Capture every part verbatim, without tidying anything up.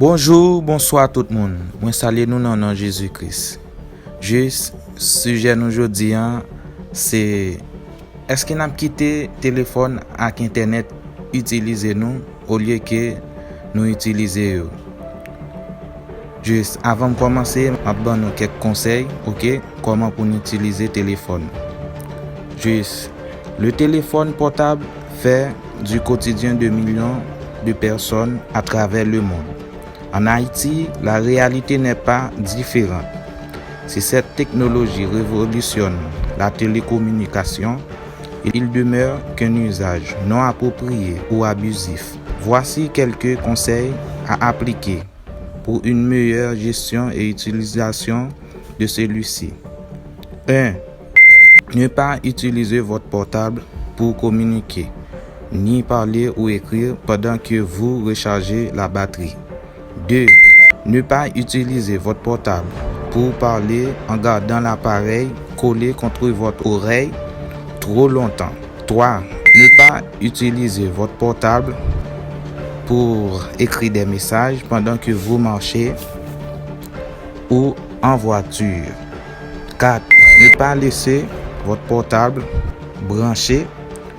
Bonjou, bonswa tout moun. Mwen salye nou nan non Jezi Kris. Jis, sijè nou jodi a, se èske n ap kite telefòn ak entènèt itilize nou olye ke nou itilize yo? Jis, avan m kòmanse, m ap ban nou kèk konsèy, oke, kòman pou n itilize telefòn. Jis, le téléphone portable fait du quotidien de millions de personnes à travers le monde. En Haïti, la réalité n'est pas différente. Si cette technologie révolutionne la télécommunication, il demeure qu'un usage non approprié ou abusif. Voici quelques conseils à appliquer pour une meilleure gestion et utilisation de celui-ci. Un. Ne pas utiliser votre portable pour communiquer, ni parler ou écrire pendant que vous rechargez la batterie. Deux. Ne pas utiliser votre portable pour parler en gardant l'appareil collé contre votre oreille trop longtemps. Trois. Ne pas utiliser votre portable pour écrire des messages pendant que vous marchez ou en voiture. Quatre. Ne pas laisser votre portable branché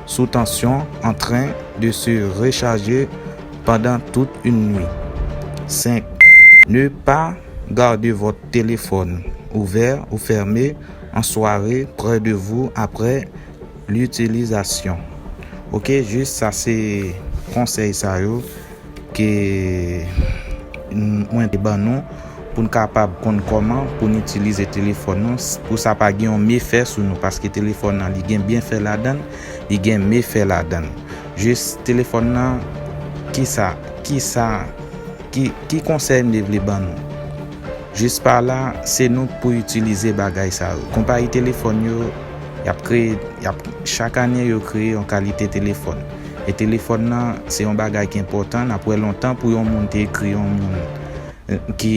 sous tension en train de se recharger pendant toute une nuit. Cinq. Ne pas garder votre téléphone ouvert ou fermé en soirée près de vous après l'utilisation. Oke, jis sa se konsèy sa yo ke mwen te ban nou pou n kapab konn kòman pou n itilize telefòn nou, pou sa pa gen yon mefè sou nou, paske telefòn nan li gen byenfè ladan l, li gen mefè ladan l. Jis telefòn nan, kisa, kisa, ki, ki konsèy m te vle ban nou? Jis pa la, se nou k pou itilize bagay sa yo. Konpayi telefòn yo, y ap kreye, y ap, chak ane yo kreye yon kalite telefòn. E telefòn nan, se yon bagay ki enpòtan. N ap wè lontan pou yon moun te ekri yon moun, eh, ki,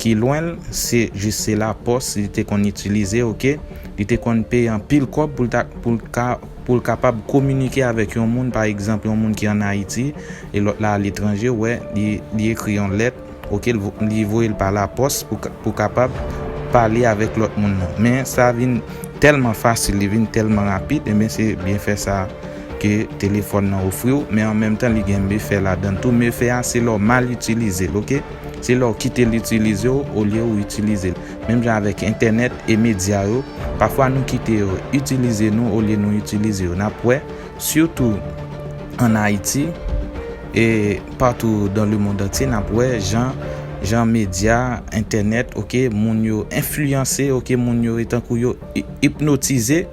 ki lwen l, se jis se lapòs li te konn itilize, oke? Li te konn peye anpil kòb pou l ta, pou l ka, pou l kapab kominike avèk yon moun, pa egzanp, yon moun ki ann Ayiti, e lòt la aletranje, wè, li, li ekri yon lèt, oke, l vo-, li voye l pa lapòs pou ka, pou kapab pale avèk lòt moun nan. Men sa vin tèlman fasil, li vin tèlman rapid, enben se byenfè sa ke telefòn nan ofri w, men an menm tan li gen mefè ladan l tou. Mefè a se lè w mal itilize l, oke? Se lè w kite l itilize w olye w itilize l. Menm jan avèk entènèt e medya yo, pafwa nou kite yo itilize nou olye nou itilize yo. N ap wè, sitou ann Ayiti, e partout dans le monde entier, n ap wè jan, jan medya, entènèt, oke, moun yo enfliyanse, oke, moun yo e tankou yo i-, ipnotize,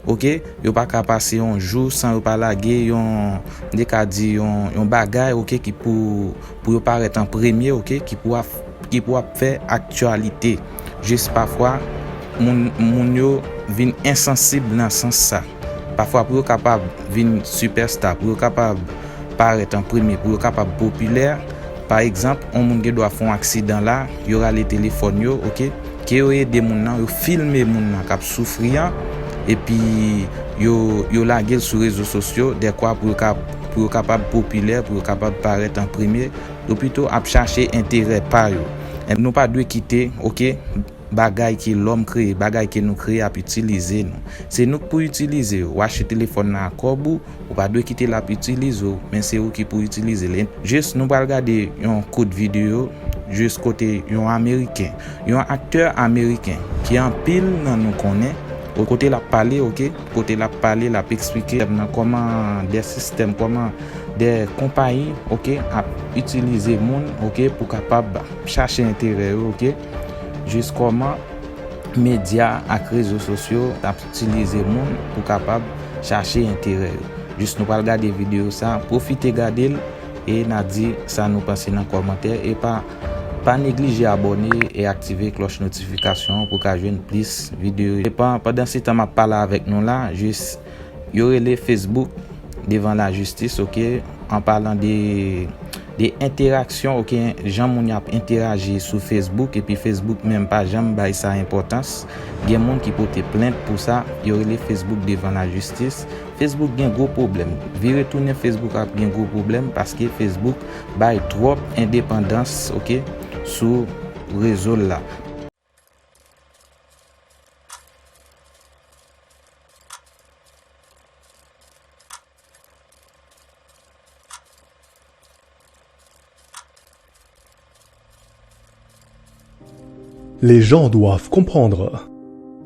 oke, yo pa ka pase yon jou san yo pa lage yon, m te ka di yon, yon bagay, oke, ki pou, pou yo parèt an premye, oke, ki pou ap, ki pou ap fè aktyalite. Jis pafwa, moun, moun yo vin ensansib nan sans sa. Pafwa, pou yo kapab vin sipèsta, pou yo kapab parèt an premye, pou yo kapab popilè, pa egzanp, yon moun gen dwa fè yon aksidan la, yo rale telefòn yo, oke, ke yo ede moun nan, yo filme moun nan k ap soufri an, epi yo, yo lage l sou rezo sosyo, dèkwa pou yo ka, pou yo kapab popilè, pou yo kapab parèt an premye, yo pito ap chache enterè pa yo. Nou pa dwe kite, oke, bagay ke lòm kreye, bagay ke nou kreye ap itilize nou. Se nou k pou itilize yo. Ou achte telefòn nan ak kòb ou, ou pa dwe kite l ap itilize w, men se ou ki pou itilize l. Jis nou pral gade yon kout videyo, jis kote yon Ameriken, yon aktè ameriken ki anpil nan nou konnen, kote l ap pale, oke, kote l ap pale, l ap eksplike nan kòman de sistèm, kòman de konpayi, oke, ap itilize moun, oke, pou kapab chache enterè yo, oke? Jis kòman medya ak rezo sosyo ap itilize moun pou kapab chache enterè yo. Jis nou pral gade videyo sa, pwofite gade l e n a di sa nou panse nan kòmantè e pa, pa neglije abòne e aktive klòch notifikasyon an pou ka jwenn plis videyo. E pa, pandansetan m ap pale avèk nou la, jis yo rele Facebook devan lajistis, oke, an palan de, E enteraksyon, oke, jan moun y ap enteraji sou Facebook, epi Facebook menm pa janm bay sa enpòtans. Gen moun ki pote plent pou sa, yo rele Facebook devan lajistis. Facebook gen gwo pwoblèm. Vire tounen Facebook ap gen gwo pwoblèm paske Facebook bay twòp endepandans, oke, sou rezo l la. Les gens doivent comprendre.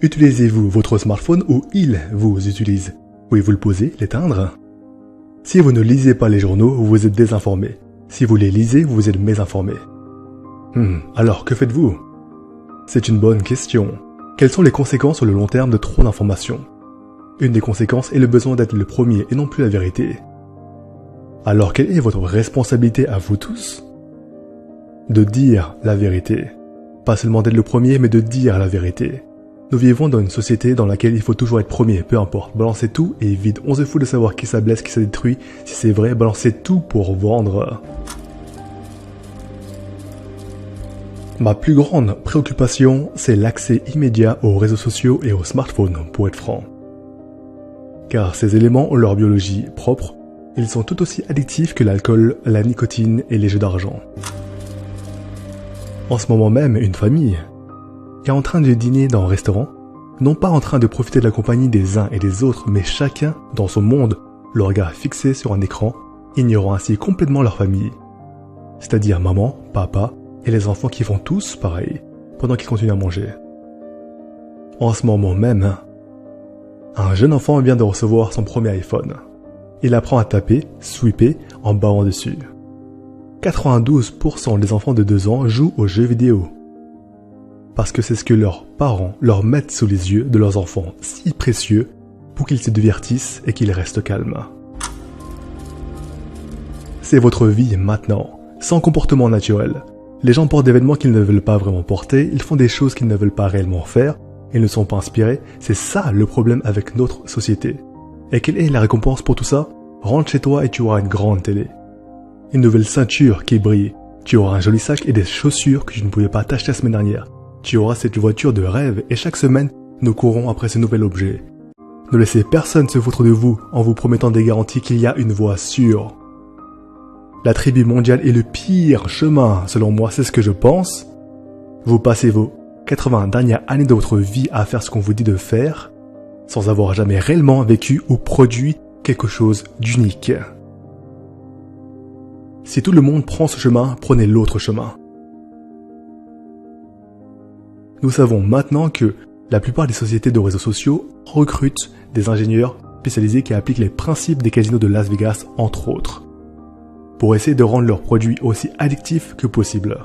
Utilisez-vous votre smartphone ou il vous utilise? Pouvez-vous le poser, l'éteindre? Si vous ne lisez pas les journaux, vous êtes désinformé. Si vous les lisez, vous êtes mésinformé. Hmm, alors, que faites-vous? C'est une bonne question. Quelles sont les conséquences sur le long terme de trop d'informations? Une des conséquences est le besoin d'être le premier et non plus la vérité. Alors, quelle est votre responsabilité à vous tous? De dire la vérité. Pas seulement d'être le premier, mais de dire la vérité. Nous vivons dans une société dans laquelle il faut toujours être premier, peu importe. Balancez tout et vite. On se fout de savoir qui ça blesse, qui ça détruit. Si c'est vrai, balancez tout pour vendre. Ma plus grande préoccupation, c'est l'accès immédiat aux réseaux sociaux et aux smartphones, pour être franc. Car ces éléments ont leur biologie propre, ils sont tout aussi addictifs que l'alcool, la nicotine et les jeux d'argent. En ce moment même, une famille est en train de dîner dans un restaurant, non pas en train de profiter de la compagnie des uns et des autres, mais chacun dans son monde, le regard fixé sur un écran, ignorant ainsi complètement leur famille. C'est-à-dire maman, papa et les enfants qui font tous pareil, pendant qu'ils continuent à manger. En ce moment même, un jeune enfant vient de recevoir son premier iPhone. Il apprend à taper, swiper, en bavant dessus. Quatre-vingt-douze pour cent des enfants de deux ans jouent aux jeux vidéo. Parce que c'est ce que leurs parents leur mettent sous les yeux de leurs enfants si précieux pour qu'ils se divertissent et qu'ils restent calmes. C'est votre vie maintenant, sans comportement naturel. Les gens portent des vêtements qu'ils ne veulent pas vraiment porter, ils font des choses qu'ils ne veulent pas réellement faire, ils ne sont pas inspirés. C'est ça le problème avec notre société. Et quelle est la récompense pour tout ça? Rentre chez toi et tu auras une grande télé. Une nouvelle ceinture qui brille. Tu auras un joli sac et des chaussures que tu ne pouvais pas t'acheter la semaine dernière. Tu auras cette voiture de rêve et chaque semaine, nous courons après ce nouvel objet. Ne laissez personne se foutre de vous en vous promettant des garanties qu'il y a une voie sûre. La tribu mondiale est le pire chemin, selon moi, c'est ce que je pense. Vous passez vos quatre-vingts dernières années de votre vie à faire ce qu'on vous dit de faire, sans avoir jamais réellement vécu ou produit quelque chose d'unique. Si tout le monde prend ce chemin, prenez l'autre chemin. Nous savons maintenant que la plupart des sociétés de réseaux sociaux recrutent des ingénieurs spécialisés qui appliquent les principes des casinos de Las Vegas, entre autres, pour essayer de rendre leurs produits aussi addictifs que possible.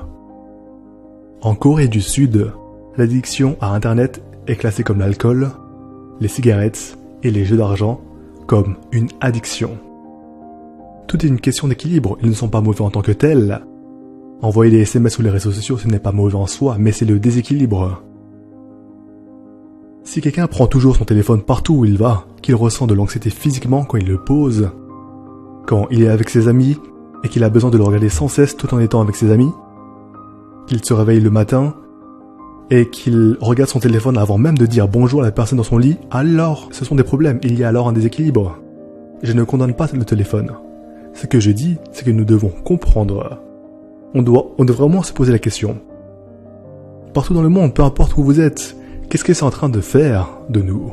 En Corée du Sud, l'addiction à Internet est classée comme l'alcool, les cigarettes et les jeux d'argent comme une addiction. Tout est une question d'équilibre, ils ne sont pas mauvais en tant que tels. Envoyer des S M S ou les réseaux sociaux, ce n'est pas mauvais en soi, mais c'est le déséquilibre. Si quelqu'un prend toujours son téléphone partout où il va, qu'il ressent de l'anxiété physiquement quand il le pose, quand il est avec ses amis et qu'il a besoin de le regarder sans cesse tout en étant avec ses amis, qu'il se réveille le matin et qu'il regarde son téléphone avant même de dire bonjour à la personne dans son lit, alors ce sont des problèmes, il y a alors un déséquilibre. Je ne condamne pas le téléphone. Ce que je dis, c'est que nous devons comprendre. On doit, on doit vraiment se poser la question. Partout dans le monde, peu importe où vous êtes, qu'est-ce que c'est en train de faire de nous?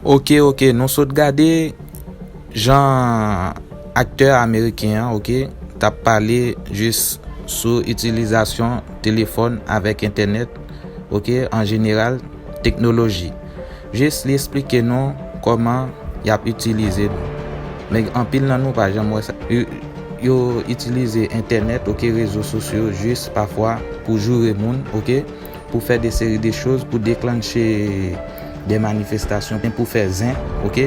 Oke, oke, nou sot gade jan aktè ameriken an, oke, t ap pale jis sou itilizasyon telefòn avèk entènèt, oke, an jeneral, teknoloji. Jis li esplike nou kòman y ap itilize nou. Men anpil nan nou pa janm wè sa. Yo, yo itilize entènèt, oke, rezo sosyo, jis pafwa pou joure moun, oke, pou fè de seri de choz, pou deklanche de manifestasyon, pou fè zen, oke?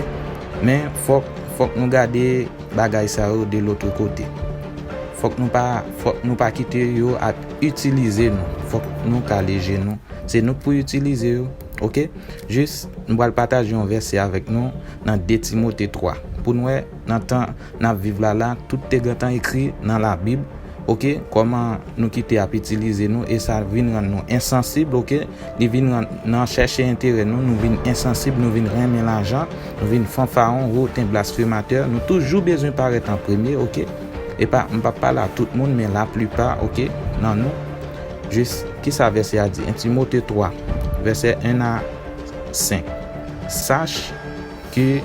Men fòk, fòk nou gade bagay sa yo de lòt kote. Fòk nou pa, fòk nou pa kite yo ap itilize nou. Fòk nou kale je nou. Se nou k pou itilize yo, oke? Jis, m pral pataje yon vèsè avèk nou nan de Timote twa. Pou n wè, nan tan n ap viv la la, tout te gentan ekri nan Labib, oke? Kòman nou kite ap itilize nou, e sa vin rann nou ensansib, oke? Li vin rann, nan chèche enterè nou, nou vin ensansib, nou vin renmen lajan, nou vin fanfaron, woten, blasfematè, nou toujou bezwen parèt an premye, oke? E pa, m p ap pale a tout moun, men laplipa, oke, nan nou. Jis, kisa vèsè a di? En Timote twa, vèsè en a senk. Sache que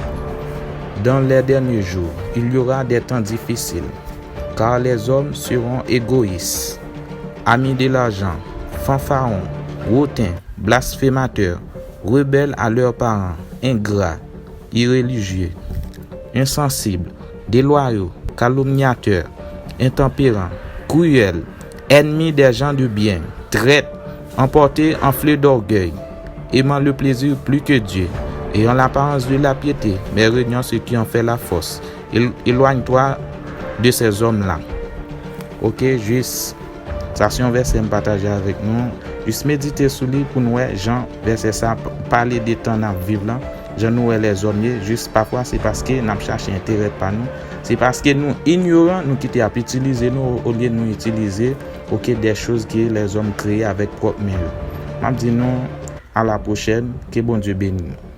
dans les derniers jours, il y aura des temps difficiles, car les hommes seront égoïstes, amis de l'argent, fanfarons, hautains, blasphémateurs, rebelles à leurs parents, ingrats, irréligieux, insensibles, déloyaux, calomniateurs, intempérants, cruels, ennemis des gens de bien, traîtres, emportés, enflés d'orgueil, aimant le plaisir plus que Dieu, ayant l'apparence de la piété, mais reniant ce qui en fait la force. Él-, éloigne-toi de ces hommes-là. Oke, jis. Sa se yon vèsè m pataje avèk nou. Jis medite sou li pou n wè jan vèsè sa p-, pale de tan n ap viv lan. Jan nou wè lèzòm ye, jis pafwa se paske n ap chache enterè pa nou. Se paske nou inyoran, nou kite ap itilize nou, olye nou itilize, oke, des choses que les hommes créent avec propre main yo. M ap di nou, à la prochaine, que Bondye béni nou.